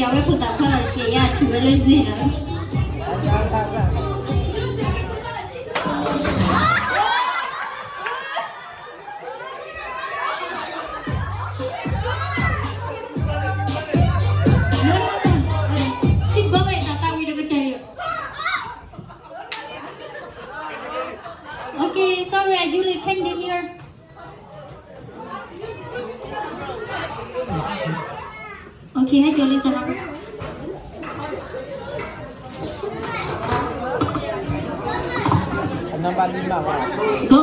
အဝဲဖိသၣ်ခွါလီၤတက့ၢ် ယါထုးဝဲလၢစ့ၢ်လီၤ. Keep going, တၢ်သးဝံၣ်တကတၢၢ်န့ၣ်. Okay, sorry, I Julie can't be here. Okay, hi, Julie, sorry. Go.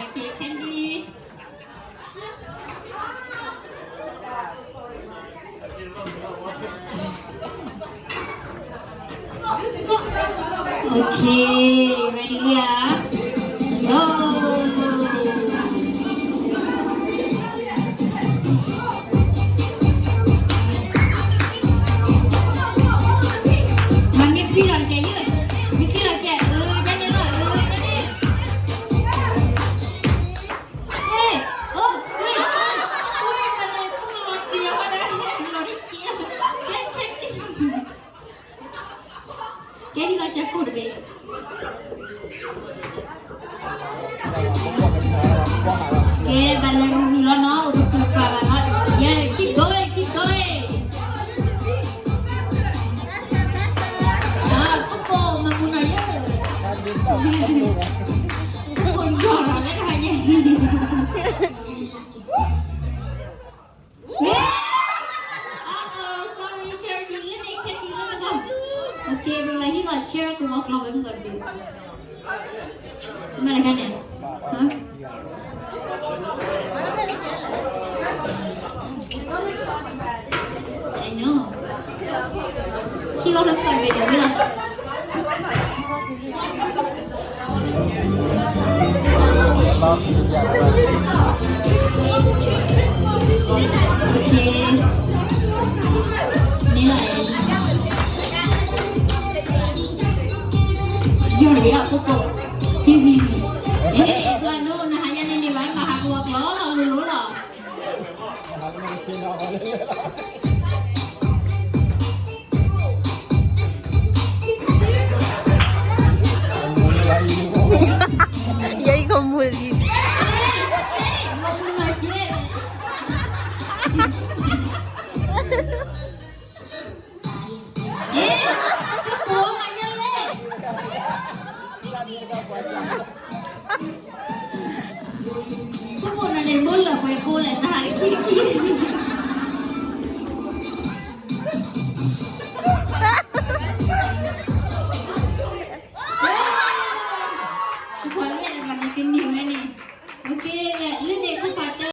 Okay, Candy. Okay, ready လံဧါ. Go. မ့ၢ်ချံလီၤတကဲး, မ့ၢ်ချံလီၤတကဲး, အၢ ကန့ၣ်လီၤ, အၢ ကန့ၣ်. ကဲ ဟံးလီၤကၢ်ကိၢ်တဘ့ၣ်. ကဲ ဘၣ်လဲၤရူၤရူၤလီၤနီၤ, အိၣ်တပျုာ်ပျၢ်ဘၣ်နီၤ, ယဲ keep going, keep going. ပကိၣ်မၤမူနီၤယဲ, ပကိၣ်ယီၤလီၤလၢတဟါညါ. Uh-oh, sorry, Cherokee, လၢန့ၣ် Candy လၢနဂီၢ်. Okay, ပကလဲၤဟံးလီၤ chair ကဝီၤကျီၤဝဲမုၢ်ကီၢ်တဘ့ၣ်. မ့ၢ်တခါန့ၣ်, huh? I know. ဟံးလီၤဖဲမုၢ်ကီၢ်တဘ့ၣ်န့ၣ်ဝံၤလီၤ. Okay. န့ၣ်လီၤ, ယီၤလံယီၤ ပကိၣ်, ဟ့ၣ် ဟ့ၣ် ဟ့ၣ်, ဘျီဒိၣ် နဟးယါန့ၣ်န့ၣ်ဘၣ် ဘၣ်ဟးကဝီၤကျီၤလီၤ လိၤလိၤလီၤ.